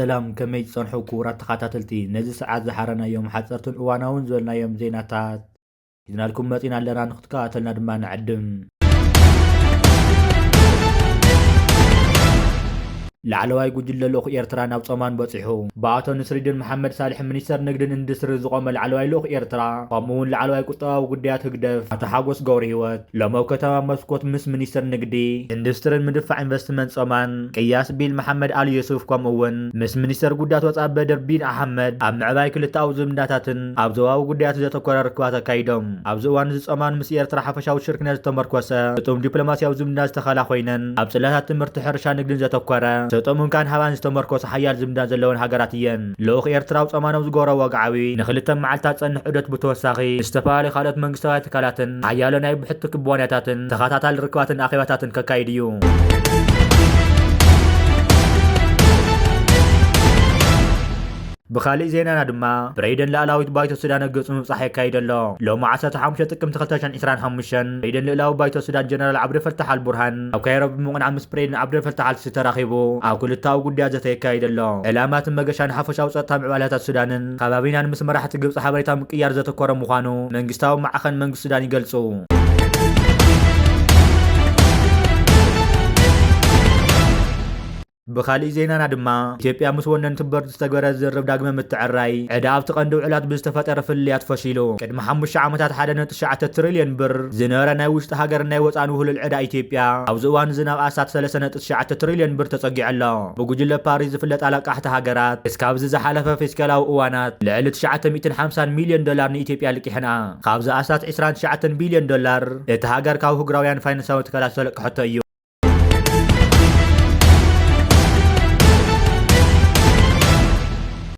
ሰላም፣ ከመይ ትጸንሑ ክቡራት ተኸታተልቲ? ነዚ ሰዓት ዝሓረናዮም ሓጸርትን እዋናውን ዝበልናዮም ዜናታት ሒዝናልኩም መጺና ኣለና፣ ንክትከታተልና ድማ ንዕድም። ላዕለዋይ ጉጅለ ልኡኽ ኤርትራ ናብ ጾማን በጺሑ። ብኣቶ ንስሪድን መሓመድ ሳልሕ ሚኒስተር ንግድን ኢንዱስትሪ ዝቖመ ላዕለዋይ ልኡኽ ኤርትራ፣ ከምኡ እውን ላዕለዋይ ቁጠባዊ ጉዳያት ህግደፍ ኣቶ ሓጎስ ገብረህይወት፣ ሎም ኣብ ከተማ መስኮት ምስ ሚኒስትር ንግዲ፣ ኢንዱስትሪን ምድፋዕ ኢንቨስትመንት ጾማን ቅያስ ቢል መሓመድ ኣሊ ዩሱፍ፣ ከምኡ እውን ምስ ሚኒስተር ጉዳያት ወጻኢ በድር ቢን ኣሕመድ ኣብ ምዕባይ ክልተኣዊ ዝምድናታትን ኣብ ዞባዊ ጉዳያት ዘተኮረ ርክባት ኣካይዶም። ኣብዚ እዋን እዚ ጾማን ምስ ኤርትራ ሓፈሻዊ ሽርክነት ዝተመርኮሰ ግጡም ዲፕሎማስያዊ ዝምድና ዝተኸላ ኮይነን፣ ኣብ ጽላታት ትምህርቲ፣ ሕርሻ፣ ንግድን ዘተኮረ፣ ሰጥኦም እንካን ሃባን ዝተመርኮሰ ሓያል ዝምድና ዘለወን ሃገራት እየን። ልኡኽ ኤርትራ ኣብ ጾማን ኣብ ዝገብሮ ወግዓዊ ንክልተ መዓልታት ዝጸንሕ ዑደት ብተወሳኺ፣ ዝተፈላለዩ ካልኦት መንግስታውያን ትካላትን ሓያሎ ናይ ብሕቲ ኩባንያታትን ተኸታታሊ ርክባትን ኣኼባታትን ከካይድ እዩ። ብኻሊእ ዜናና ድማ፣ ፕሬዚደንት ላዕላዊት ባይቶ ሱዳን ኣብ ገጹ ምብጻሕ የካይድ ኣሎ። ሎሚ ዓሰርተ ሓሙሽተ ጥቅምቲ ክልተ ሽሕን ዕስራን ሓሙሽተን፣ ፕሬዚደንት ልእላዊ ባይቶ ሱዳን ጀነራል ዓብደልፈታሕ ኣልቡርሃን ኣብ ካይሮ ብምቕናዕ ምስ ፕሬዚደንት ዓብደልፈታሕ ኣልሲሲ ተራኺቡ ኣብ ክልተኣዊ ጉዳያት ዘተ የካይድ ኣሎ። ዕላማ እቲ መገሻ ንሓፈሻዊ ጸጥታ ምዕባለታት ሱዳንን ከባቢናን ምስ መራሕቲ ግብጺ ሓበሬታ ምቅያር ዘተኮረ ምዃኑ መንግስታዊ ማዕኸን መንግስቲ ሱዳን ይገልጹ። ብኻሊእ ዜናና ድማ፣ ኢትዮጵያ ምስ ወነንቲ ቦርድ ዝተገበረ ዝርርብ ዳግመ ምትዕራይ ዕዳ ኣብቲ ቀንዲ ውዕላት ብዝተፈጠረ ፍልልያት ፈሺሉ። ቅድሚ ሓሙሽተ ዓመታት ሓደ ነጥቢ ትሽዓተ ትሪልዮን ብር ዝነበረ ናይ ውሽጢ ሃገርን ናይ ወጻእን ውህሉል ዕዳ ኢትዮጵያ ኣብዚ እዋን እዚ ናብ ኣስታት ሰለስተ ነጥቢ ትሽዓተ ትሪልዮን ብር ተጸጊዑ ኣሎ። ብጉጅለ ፓሪስ ዝፍለጣ ለቃሕቲ ሃገራት፣ እስካብ እዚ ዝሓለፈ ፊስካላዊ እዋናት ልዕሊ ትሽዓተ ሚእትን ሓምሳን ሚልዮን ዶላር ንኢትዮጵያ ልቂሐንኣ። ካብዚ ኣስታት ዕስራን ትሽዓተን ቢልዮን ዶላር እቲ ሃገር ካብ ህጉራውያን ፋይናንሳዊ ትካላት ዝተለቅሐቶ እዩ።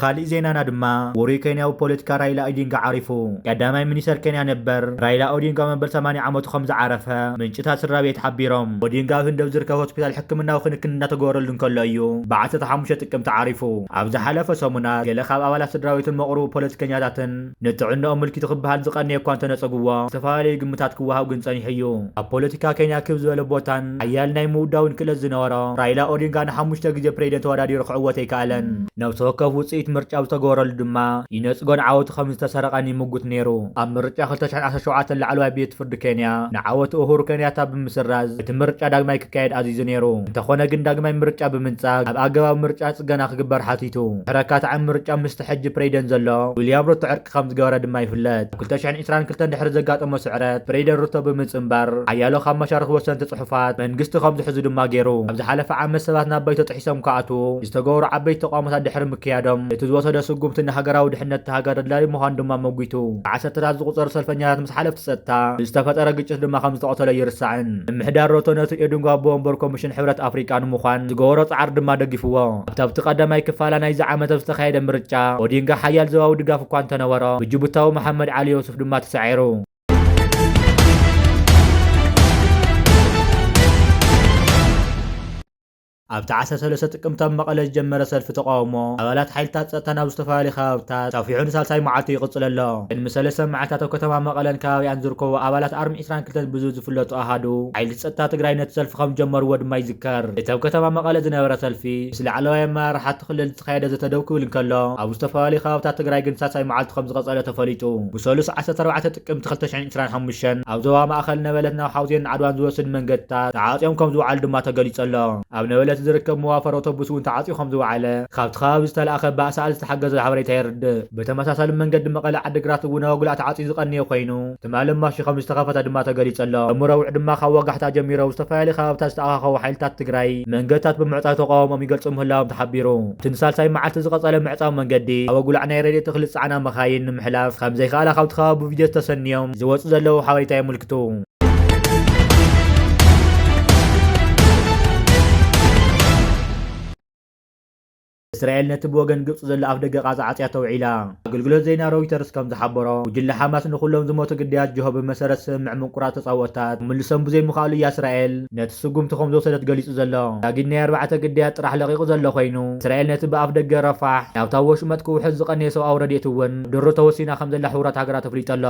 ካሊእ ዜናና ድማ፣ ውሩይ ኬንያዊ ፖለቲካ ራይላ ኦዲንጋ ዓሪፉ። ቀዳማይ ሚኒስተር ኬንያ ነበር ራይላ ኦዲንጋ መበል ሰማንያ ዓመቱ ከም ዝዓረፈ ምንጭታት ስድራ ቤት ሓቢሮም። ኦዲንጋ ኣብ ህንድ ኣብ ዝርከብ ሆስፒታል ሕክምናዊ ክንክን እናተገበረሉ እንከሎ እዩ ብ ዓሰርተ ሓሙሽተ ጥቅምቲ ዓሪፉ። ኣብ ዝሓለፈ ሰሙናት፣ ገለ ካብ ኣባላት ስድራ ቤትን መቕርቡ ፖለቲከኛታትን ንጥዕናኦም ምልኪቱ ክበሃል ዝቐነየ እኳ እንተነጸግዎ፣ ዝተፈላለዩ ግምታት ክወሃብ ግን ጸኒሑ እዩ። ኣብ ፖለቲካ ኬንያ ክብ ዝበለ ቦታን ሓያል ናይ ምውዳውን ክእለት ዝነበሮ ራይላ ኦዲንጋ ንሓሙሽተ ግዜ ፕሬዚደንት ተወዳዲሩ ክዕወት ኣይከኣለን። ነብሲ ወከፍ ውጽኢት ምርጫ ኣብ ዝተገበረሉ ድማ ይነጽጎን ዓወቱ ከም ዝተሰረቐን ይምጉት ነይሩ። ኣብ ምርጫ ክልተ ሽሕን ዓሰርተ ሸውዓተን ላዕለዋይ ቤት ፍርዲ ኬንያ ንዓወት ኡሁሩ ኬንያታ ብምስራዝ፣ እቲ ምርጫ ዳግማይ ክካየድ ኣዚዙ ነይሩ። እንተኾነ ግን፣ ዳግማይ ምርጫ ብምንጻግ፣ ኣብ ኣገባብ ምርጫ ጽገና ክግበር ሓቲቱ። ድሕሪ ኣካታዒ ምርጫ፣ ምስቲ ሕጂ ፕሬዚደንት ዘሎ ዊልያም ሩቶ ዕርቂ ከም ዝገበረ ድማ ይፍለጥ። ኣብ ክልተ ሽሕን ዕስራን ክልተን ድሕሪ ዘጋጠሞ ስዕረት፣ ፕሬዚደንት ሩቶ ብምጽንባር፣ ሓያሎ ካብ መሻርኽቲ ወሰንቲ ጽሑፋት መንግስቲ ከም ዝሕዙ ድማ ገይሩ። ኣብ ዝሓለፈ ዓመት ሰባት ናብ ባይቶ ጥሒሶም ክኣትዉ ዝተገበሩ ዓበይቲ ተቃውሞታት ድሕሪ ምክያዶም፣ እቲ ዝወሰዶ ስጉምቲ ንሃገራዊ ድሕነት እታ ሃገር ኣድላዩ ምዃኑ ድማ መጒቱ። ብዓሰርተታት ዝቑጸሩ ሰልፈኛታት ምስ ሓለፍቲ ጸጥታ ብዝተፈጠረ ግጭት ድማ ከም ዝተቐተሉ ኣይርሳዕን። ምምሕዳር ሩቶ ነቲ ኦዲንጋ ኣቦ ወንበር ኮሚሽን ሕብረት ኣፍሪቃ ንምዃን ዝገበሮ ጻዕሪ ድማ ደጊፍዎ። ኣብቲ ኣብቲ ቀዳማይ ክፋላ ናይዚ ዓመት ኣብ ዝተኻየደ ምርጫ፣ ኦዲንጋ ሓያል ዞባዊ ድጋፍ እኳ እንተነበሮ፣ ብጅቡታዊ መሓመድ ዓሊ ዮሱፍ ድማ ተሳዒሩ። ኣብቲ ዓሰርተ ሰለስተ ጥቅምቲ ኣብ መቐለ ዝጀመረ ሰልፊ ተቃውሞ፣ ኣባላት ሓይልታት ጸጥታ ናብ ዝተፈላለዩ ከባብታት ሰፊሑ ንሳልሳይ መዓልቱ ይቕጽል ኣሎ። ቅድሚ ሰለስተ መዓልታት ኣብ ከተማ መቐለን ከባቢኣን ዝርከቡ ኣባላት ኣርሚ ዕስራን ክልተን ብዝብል ዝፍለጡ ኣሃዱ፣ ሓይሊ ጸጥታ ትግራይ ነቲ ሰልፊ ከም ዝጀመርዎ ድማ ይዝከር። እቲ ኣብ ከተማ መቐለ ዝነበረ ሰልፊ፣ ምስ ላዕለዋይ ኣመራርሓ እቲ ክልል ዝተኻየደ ዘተ ደው ክብል እንከሎ፣ ኣብ ዝተፈላለዩ ከባብታት ትግራይ ግን ሳልሳይ መዓልቱ ከም ዝቐጸለ ተፈሊጡ። ብሰሉስ ዓሰርተ ኣርባዕተ ጥቅምቲ ክልተ ሽሕን ዕስራን ሓሙሽተን ኣብ ዞባ ማእከል ነበለት ናብ ሓውዜን ዓድዋን ዝወስድ መንገድታት ተዓጽዮም ከም ዝወዓሉ ድማ ተገሊጹ ኣሎ። ኣብ ነበለት ዝርከብ መዋፈር ኣውቶቡስ እውን ተዓጽዩ ከም ዝወዓለ ካብቲ ከባቢ ዝተላእከ ብኣሳእል ዝተሓገዘ ሓበሬታ የርድእ። ብተመሳሳሊ መንገዲ መቐለ ዓዲግራት እውን ኣወግላዕ ተዓጽዩ ዝቐነየ ኮይኑ፣ ትማሊ ማሺ ከም ዝተኸፈተ ድማ ተገሊጹ ኣሎ። ሎም ረቡዕ ድማ ካብ ወጋሕታ ጀሚሩ ኣብ ዝተፈላለዩ ከባብታት ዝተኣኻኸቡ ሓይልታት ትግራይ መንገድታት ብምዕጻው ተቃውሞኦም ይገልጹ ምህላዎም ተሓቢሩ። እቲ ንሳልሳይ መዓልቲ ዝቐጸለ ምዕጻው መንገዲ፣ ኣብ ኣጉላዕ ናይ ረድኤት እኽሊ ዝጸዓና መኻይን ንምሕላፍ ከም ዘይከኣላ ካብቲ ከባቢ ብቪድዮ ዝተሰንዮም ዝወጹ ዘለዉ ሓበሬታ የመልክቱ። እስራኤል ነቲ ብወገን ግብጺ ዘሎ ኣፍደገ ቃዛ ዓጽያ ተውዒላ። ኣገልግሎት ዜና ሮይተርስ ከም ዝሓበሮ፣ ጉጅለ ሓማስ ንኹሎም ዝሞቱ ግዳያት ጅሆ ብመሰረት ስምምዕ ምቁራጽ ተጻብኦታት ክምልሶም ብዘይምኽኣሉ እያ እስራኤል ነቲ ስጉምቲ ከም ዝወሰደት ገሊጹ ዘሎ። ዳጊት ናይ ኣርባዕተ ግዳያት ጥራሕ ለቒቑ ዘሎ ኮይኑ፣ እስራኤል ነቲ ብኣፍደገ ረፋሕ ናብታ ወሽመጥ ክውሕዝ ዝቐነየ ሰብኣዊ ረድኤት እውን ድሮ ተወሲና ከም ዘላ ሕቡራት ሃገራት ኣፍሊጡ ኣሎ።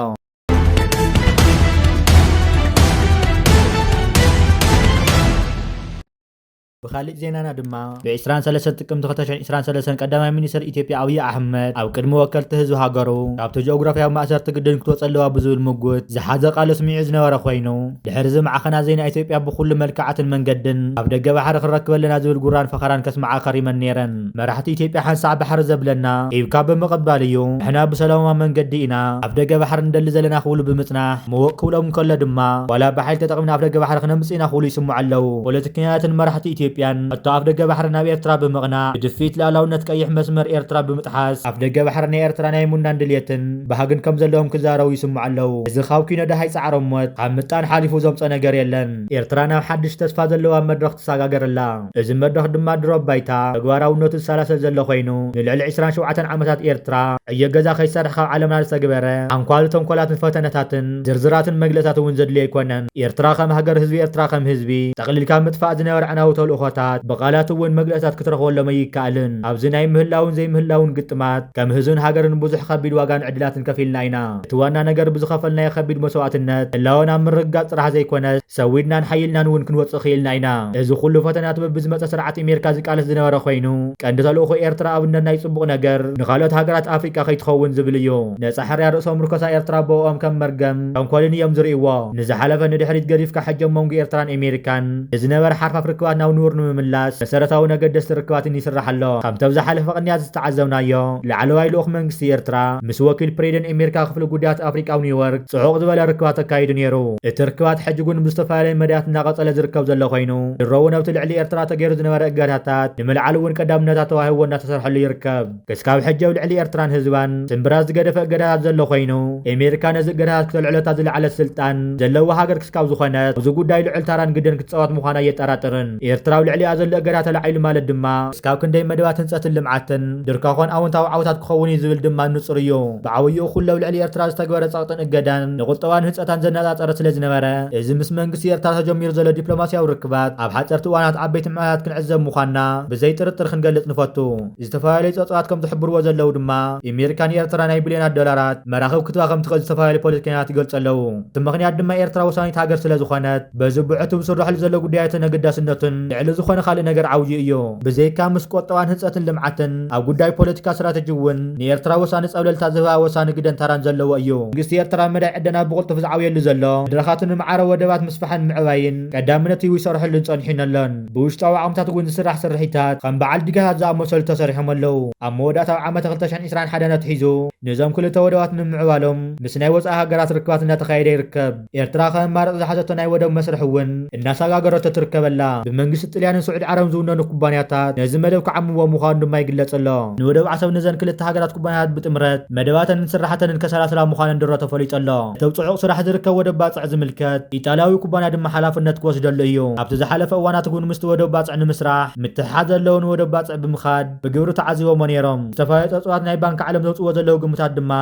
ብኻሊእ ዜናና ድማ፣ ብ23 ጥቅምቲ ክልተ ሽሕን ዕስራን ሰለስተን ቀዳማይ ሚኒስትር ኢትዮጵያ ኣብይ ኣሕመድ ኣብ ቅድሚ ወከልቲ ህዝቢ ሃገሩ፣ ካብቲ ጂኦግራፍያዊ ማእሰርቲ ግድን ክትወጽእ ኣለዋ ብዝብል ምጉት ዝሓዘ ቃል ስሚዑ ዝነበረ ኮይኑ፣ ድሕሪ እዚ ማዕኸናት ዜና ኢትዮጵያ ብኹሉ መልክዓትን መንገድን ኣብ ደገ ባሕሪ ክንረክብ ኣለና ዝብል ጉራን ፈኸራን ከስምዓ ከሪመን ነይረን። መራሕቲ ኢትዮጵያ ሓንሳእ ባሕሪ ዘብለና ሂብካ ብምቕባል እዩ፣ ንሕና ብሰላማዊ መንገዲ ኢና ኣብ ደገ ባሕሪ ንደሊ ዘለና ክብሉ ብምጽናሕ፣ ምውቕ ክብሎም እንከሎ ድማ፣ ዋላ ብሓይሊ ተጠቒምና ኣብ ደገ ባሕሪ ክነምጽእ ኢና ክብሉ ይስምዑ ኣለዉ። ፖለቲከኛታትን መራሕቲ ኢትዮጵያን፣ ሕቶ ኣፍ ደገ ባሕሪ ናብ ኤርትራ ብምቕናዕ፣ ብድፊት ልኣላውነት ቀይሕ መስመር ኤርትራ ብምጥሓስ፣ ኣፍ ደገ ባሕሪ ናይ ኤርትራ ናይ ምውናን ድልየትን ባህግን ከም ዘለዎም ክዛረቡ ይስምዑ ኣለዉ። እዚ ካብ ኪኖ ደሃይ ጻዕሮ ሞት፣ ካብ ምጣን ሓሊፉ ዘምጾ ነገር የለን። ኤርትራ ናብ ሓድሽ ተስፋ ዘለዋ መድረኽ ትሰጋገር ኣላ። እዚ መድረኽ ድማ ድሮ ባይታ ተግባራውነቱ ዝሰላሰል ዘሎ ኮይኑ፣ ንልዕሊ ዕስራን ሸውዓተን ዓመታት ኤርትራ ዕዮ ገዛ ከይሰርሕ ካብ ዓለምና ዝተግበረ ኣንኳሉ ተንኮላትን ፈተነታትን ዝርዝራትን መግለጻት እውን ዘድልዮ ኣይኮነን። ኤርትራ ከም ሃገር፣ ህዝቢ ኤርትራ ከም ህዝቢ ጠቕሊልካ ምጥፋእ ዝነበረ ኣዕናዊ ተልእኾታት ብቓላት እውን መግለጻት ክትረኽበሎም ኣይከኣልን። ኣብዚ ናይ ምህላውን ዘይምህላውን ግጥማት ከም ህዝብን ሃገርን ብዙሕ ከቢድ ዋጋን ዕድላትን ከፊልና ኢና። እቲ ዋና ነገር ብዝኸፈልናዮ ከቢድ መስዋእትነት ህላወና ምርግጋጽ ጥራሕ ዘይኮነስ ሰዊድናን ሓይልናን እውን ክንወጽእ ክኢልና ኢና። እዚ ኩሉ ፈተናት በብዝመጸ ስርዓት ኣሜሪካ ዝቃለስ ዝነበረ ኮይኑ፣ ቀንዲ ተልእኾ ኤርትራ ኣብነት ናይ ጽቡቕ ነገር ንኻልኦት ሃገራት ኣፍሪቃ ከይትኸውን ዝብል እዩ። ነጻ ሕርያ ርእሶም ርከሳ ኤርትራ ብኦም ከም መርገም ተንኮልን እዮም ዝርእይዎ። ንዝሓለፈ ንድሕሪት ገዲፍካ ሕጂ ኣብ መንጎ ኤርትራን ኣሜሪካን ንዝነበረ ሓርፋፍ ርክባት ናብ ንቡር ንምምላስ መሰረታዊ ነገደስቲ ርክባትን ይስራሕ ኣሎ። ከምቲ ኣብ ዝሓለፈ ቅንያት ዝተዓዘብናዮ፣ ላዕለዋይ ልኡኽ መንግስቲ ኤርትራ ምስ ወኪል ፕሬዚደንት ኣሜሪካ ክፍሊ ጉዳያት ኣፍሪቃ ኣብ ኒውዮርክ ጽዑቕ ዝበለ ርክባት ተካይዱ ነይሩ። እቲ ርክባት ሕጂ እውን ብዝተፈላለየ መዳያት እናቐጸለ ዝርከብ ዘሎ ኮይኑ፣ ድሮ እውን ኣብቲ ልዕሊ ኤርትራ ተገይሩ ዝነበረ እገዳታት ንምልዓል እውን ቀዳምነታት ተዋሂብዎ እናተሰርሐሉ ይርከብ። ክስካብ ሕጂ ኣብ ልዕሊ ኤርትራን ህዝባን ስምብራት ዝገደፈ እገዳታት ዘሎ ኮይኑ፣ ኣሜሪካ ነዚ እገዳታት ክተልዕለታ ዝለዓለት ስልጣን ዘለዋ ሃገር ክስካብ ዝኾነት፣ ኣብዚ ጉዳይ ልዑል ታራን ግደን ክትጻወት ምዃና ኣየጠራጥርን። ኤርትራ ኣብ ልዕሊኣ ዘሎ እገዳ ተላዒሉ ማለት ድማ፣ ክስካብ ክንደይ መደባት ህንጸትን ልምዓትን ድርካኾን ኣወንታዊ ዓወታት ክኸውን እዩ ዝብል ድማ ንጹር እዩ። ብዓብይኡ ኩሉ ኣብ ልዕሊ ኤርትራ ዝተግበረ ጸቕጥን እገዳን ንቁጠባን ህንጸታን ዘነጻጸረ ስለ ዝነበረ፣ እዚ ምስ መንግስቲ ኤርትራ ተጀሚሩ ዘሎ ዲፕሎማስያዊ ርክባት ኣብ ሓጸርቲ እዋናት ዓበይቲ ምዕባለታት ክንዕዘብ ምዃንና ብዘይ ጥርጥር ክንገልጽ ንፈቱ። ዝተፈላለዩ ጸብጻባት ከም ዝሕብርዎ ዘለዉ ድማ፣ ኣሜሪካ ንኤርትራ ናይ ቢልዮናት ዶላራት መራኽብ ክትባ ከም ትኽእል ዝተፈላለዩ ፖለቲከኛታት ይገልጹ ኣለዉ። እቲ ምኽንያት ድማ ኤርትራ ወሳኒት ሃገር ስለ ዝኾነት፣ በዚ ብዕቱብ ዝስረሐሉ ዘሎ ጉዳያትን ኣገዳስነቱን ልዕሊ ዝኾነ ካልእ ነገር ዓብዩ እዩ። ብዘይካ ምስ ቁጠባን ህንጸትን ልምዓትን፣ ኣብ ጉዳይ ፖለቲካ ስትራተጂ እውን ንኤርትራ ወሳኒ ጸብለልታ ዝህባ ወሳኒ ግደን ታራን ዘለዎ እዩ። መንግስቲ ኤርትራ መዳይ ዕደና ብቕልጡፍ ዝዓብየሉ ዘሎ መድረኻትን ንማዕረ ወደባት ምስፋሕን ምዕባይን ቀዳምነት ሂቡ ይሰርሐሉን ጸኒሑን ኣሎን። ብውሽጣዊ ዓቕምታት እውን ዝስራሕ ስርሒታት ከም በዓል ዲጋታት ዝኣመሰሉ ተሰሪሖም ኣለዉ። ኣብ መወዳእታ ኣብ ዓመተ ክልተ ሽሕን ዕስራን ሓደን ኣትሒዙ ነዞም ክልተ ወደባት ንምምዕባሎም ምስ ናይ ወጻኢ ሃገራት ርክባት እናተኻየደ ይርከብ። ኤርትራ ከም ኣማራጺ ዝሓዘቶ ናይ ወደብ መስርሕ እውን እናሰጋገረቶ ትርከበላ። ብመንግስቲ ጥልያንን ስዑዲ ዓረብን ዝውነኑ ኩባንያታት ነዚ መደብ ክዓምዎ ምዃኑ ድማ ይግለጽ ኣሎ። ንወደብ ዓሰብ ነዘን ክልተ ሃገራት ኩባንያታት ብጥምረት መደባተንን ስራሕተንን ከሰላስላ ምዃነን ድሮ ተፈሊጡ ኣሎ። እቲ ኣብ ጽዑቕ ስራሕ ዝርከብ ወደብ ባጽዕ ዝምልከት ኢጣልያዊ ኩባንያ ድማ ሓላፍነት ክወስደሉ እዩ። ኣብቲ ዝሓለፈ እዋናት እውን ምስቲ ወደብ ባጽዕ ንምስራሕ ምትሕሓዝ ዘለዎ ንወደብ ባጽዕ ብምኻድ ብግብሪ ተዓዚቦሞ ነይሮም። ዝተፈላለዩ ጸብጻባት ናይ ባንክ ዓለም ዘውጽእዎ ዘለዉ ግምታት ድማ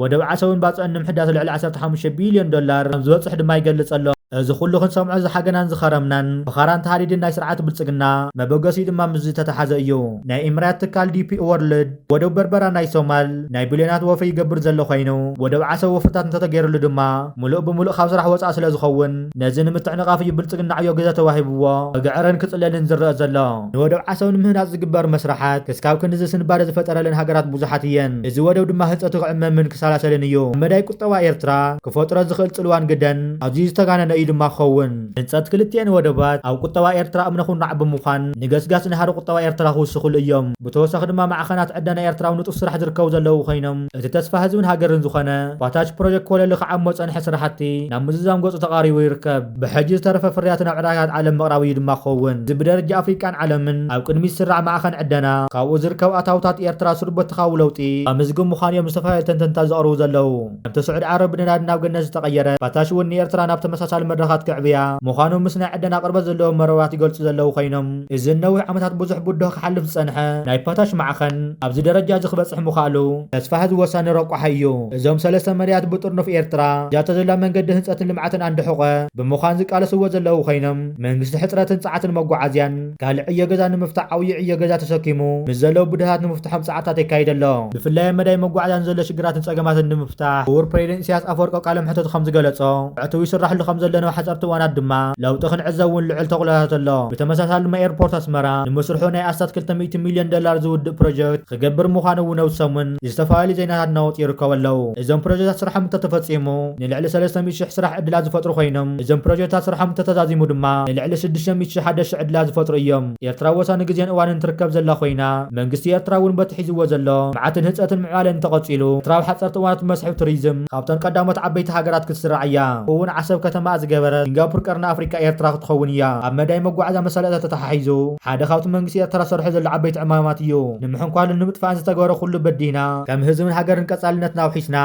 ወደብ ዓሰብን ባጽዕን ንምሕዳስ ልዕሊ ዓሰርተ ሓሙሽተ ቢልዮን ዶላር ከም ዝበጽሕ ድማ ይገልጽ ኣሎ። እዚ ኩሉ ክንሰምዖ ዝሓገናን ዝኸረምናን ፈኸራን ተሃዲድን ናይ ስርዓት ብልጽግና መበገሲኡ ድማ ምስ ዝተተሓዘ እዩ። ናይ ኢምራት ትካል ዲፒ ወርልድ ወደብ በርበራ ናይ ሶማል ናይ ቢልዮናት ወፍሪ ይገብር ዘሎ ኮይኑ፣ ወደብ ዓሰብ ወፍርታት እንተተገይሩሉ ድማ ምሉእ ብምሉእ ካብ ስራሕ ወጻኢ ስለ ዝኸውን፣ ነዚ ንምትዕንቓፍ እዩ ብልጽግና ዕዮ ግዘ ተዋሂብዎ ክግዕርን ክጽለልን ዝረአ ዘሎ። ንወደብ ዓሰብ ንምህናጽ ዝግበር መስርሓት ክስካብ ክንድዚ ስንባደ ዝፈጠረለን ሃገራት ብዙሓት እየን። እዚ ወደብ ድማ ህንጸቱ ክዕመምን ክሰላሰልን እዩ። ኣብ መዳይ ቁጠባ ኤርትራ ክፈጥሮ ዝኽእል ጽልዋን ግደን ኣዝዩ ዝተጋነነ እዩ ድማ ክኸውን። ህንጸት ክልቲኤን ወደባት ኣብ ቁጠባ ኤርትራ እምነ ኩርናዕ ብምዃን፣ ንገስጋስ ናህሪ ቁጠባ ኤርትራ ክውስኹሉ እዮም። ብተወሳኺ ድማ ማዕኸናት ዕደና ኤርትራ ኣብ ንጡፍ ስራሕ ዝርከቡ ዘለዉ ኮይኖም፣ እቲ ተስፋ ህዝብን ሃገርን ዝኾነ ፓታሽ ፕሮጀክት ኮለል ክዓሞ ዝጸንሐ ስራሕቲ ናብ ምዝዛም ገጹ ተቓሪቡ ይርከብ። ብሕጂ ዝተረፈ ፍርያት ናብ ዕዳጋታት ዓለም ምቕራብ እዩ ድማ ክኸውን። እዚ ብደረጃ ኣፍሪቃን ዓለምን ኣብ ቅድሚት ዝስራዕ ማዕኸን ዕደና፣ ካብኡ ዝርከብ ኣታውታት ኤርትራ ስሩዕ በተኻዊ ለውጢ ከምዝግብ ምዃኑ እዮም ዝተፈላለዩ ተንተንታ ዘቕርቡ ዘለዉ። ከምቲ ስዑዲ ዓረብ ብነዳዲ ናብ ገነት ዝተቐየረ፣ ፓታሽ እውን ንኤርትራ ናብ ተመሳሳሊ መድረኻት ክዕብያ ምዃኑ ምስ ናይ ዕደና ቅርበት ዘለዎም መርበባት ይገልጹ ዘለዉ ኮይኖም፣ እዚ ነዊሕ ዓመታት ብዙሕ ብድሆ ክሓልፍ ዝጸንሐ ናይ ፓታሽ ማዕኸን ኣብዚ ደረጃ እዚ ክበጽሕ ምኽኣሉ ተስፋ ህዝቢ ወሳኒ ረቋሒ እዩ። እዞም ሰለስተ መዳያት ብጥርኑፍ ኤርትራ ጃቶ ዘላ መንገዲ ህንጸትን ልምዓትን ኣንድሑቐ ብምዃን ዝቃለስዎ ዘለዉ ኮይኖም፣ መንግስቲ ሕጽረትን ጸዓትን መጓዓዝያን ካልእ ዕዮ ገዛ ንምፍታሕ ዓብዪ ዕዮ ገዛ ተሰኪሙ ምስ ዘለዉ ብድሆታት ንምፍትሖም ጻዕርታት የካይድ ኣሎ። ብፍላይ ኣብ መዳይ መጓዓዝያ ንዘሎ ሽግራትን ጸገማትን ንምፍታሕ ክቡር ፕሬዚደንት ኢሳያስ ኣፈወርቂ ኣብ ቃለ መሕትቱ ከም ዝገለጾ፣ ብዕቱብ ይስራሕሉ ከም ዘሎ ኣብ ሓፀርቲ እዋናት ድማ ለውጢ ክንዕዘብ እውን ልዑል ተኽእሎታት ኣሎ። ብተመሳሳሊ ድማ ኤርፖርት ኣስመራ ንምስርሑ ናይ ኣስታት ክልተ ሚእቲ ሚልዮን ዶላር ዝውድእ ፕሮጀክት ክገብር ምዃኑ እውን ኣብዚ ሰሙን ዝተፈላለዩ ዜናታት እናወፁ ይርከቡ ኣለዉ። እዞም ፕሮጀክታት ስርሖም እንተተፈፂሙ ንልዕሊ ሰለስተ ሚእቲ ሽሕ ስራሕ ዕድላት ዝፈጥሩ ኮይኖም፣ እዞም ፕሮጀክታት ስርሖም እንተተዛዚሙ ድማ ንልዕሊ ሽዱሽተ ሚእቲ ሽሕ ሓደ ሽሕ ዕድላት ዝፈጥሩ እዮም። ኤርትራ ወሳኒ ግዜን እዋንን ትርከብ ዘላ ኮይና፣ መንግስቲ ኤርትራ እውን በቲ ሒዝዎ ዘሎ ልምዓትን ህንፀትን ምዕባለን እንተቐፂሉ፣ ኤርትራ ኣብ ሓፀርቲ እዋናት መስሕብ ቱሪዝም ካብተን ቀዳሞት ዓበይቲ ሃገራት ክትስራዕ እያ። እውን ዓሰብ ከተማ ዝገበረት ሲንጋፖር ቀርኒ ኣፍሪቃ ኤርትራ ክትኸውን እያ። ኣብ መዳይ መጓዓዝያ መሳለጥያ ተተሓሒዙ ሓደ ካብቲ መንግስቲ ኤርትራ ሰርሖ ዘሎ ዓበይቲ ዕማማት እዩ። ንምሕንኳልን ንምጥፋእን ዝተገበረ ኩሉ በዲህና ከም ህዝብን ሃገርን ቀጻልነትና ኣውሒስና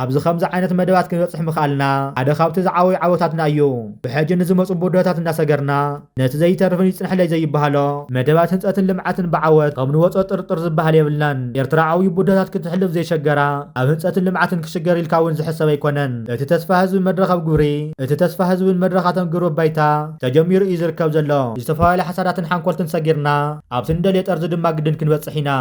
ኣብዚ ከምዚ ዓይነት መደባት ክንበጽሕ ምኽኣልና ሓደ ካብቲ ዝዓበዩ ዓወታትና እዩ። ብሕጂ ንዝመጹ ቡድሆታት እናሰገርና ነቲ ዘይተርፍን ይጽንሕለይ ዘይበሃሎ መደባት ህንጸትን ልምዓትን ብዓወት ከም ንወጾ ጥርጥር ዝበሃል የብልናን። ኤርትራ ዓብዩ ቡድሆታት ክትሕልፍ ዘይሸገራ ኣብ ህንጸትን ልምዓትን ክሽገር ኢልካ እውን ዝሕሰብ ኣይኮነን። እቲ ተስፋ ህዝቢ መድረኽ ኣብ ግብሪ፣ እቲ ተስፋ ህዝብን መድረኻትን ግብሪ ባይታ ተጀሚሩ እዩ ዝርከብ ዘሎ። ዝተፈላለዩ ሓሳዳትን ሓንኮልትን ሰጊርና ኣብቲ ንደልዮ ጠርዚ ድማ ግድን ክንበጽሕ ኢና።